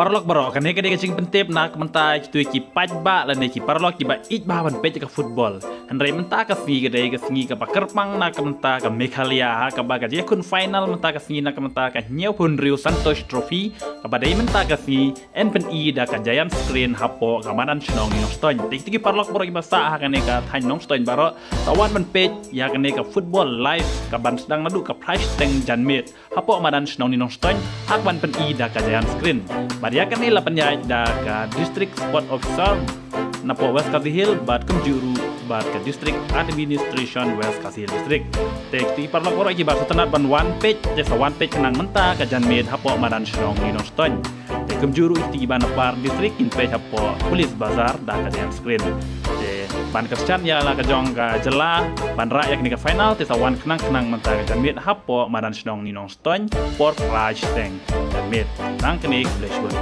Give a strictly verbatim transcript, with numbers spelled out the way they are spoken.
Paralok baroh, kane ka dei ka jingpyntip na ka bynta kito ki paidbah lane ki paralok kiba ïeit bha ban peit ka football. Hynrei mynta ka sngi ka dei ka sngi kaba kyrpang na ka bynta ka Meghalaya ha kaba ka jingïakhun final mynta ka sngi na ka bynta ka hynñiewphew hynriew Santosh Trophy kaba dei mynta ka sngi yn pyni da ka giant screen hapoh ka madan shnong Nongstoiñ. Te kito ki paralok baroh kiba sah ha kane ka thaiñ Nongstoiñ baroh, sa wan ban peit ïa kane ka football live kaban sdang naduh ka phra shiteng janmiet hapoh madan shnong Nongstoiñ, ha kaban pyni da ka giant screen. Bad ïa kane la pynïaid da ka District Sport Officer napoh West Khasi Hills bad kumjuh ruh bad ka District Administration West Khasi Hills District. Te kito ki paralok baroh kiba sngewtynnat ban wan peit, te sa wan peit khnang mynta ka janmiet hapoh madan shnong Nongstoiñ. Te kumjuh ruh kito kiba na par district kin peit hapoh Police Bazar da ka giant screen. Te ban kyrshan ïa la ka jong ka jylla ban rah ïa kane ka final, te sa wan khnang khnang mynta ka janmiet hapoh madan shnong Nongstoiñ por phra shiteng janmiet. Tang kane, khublei shibun.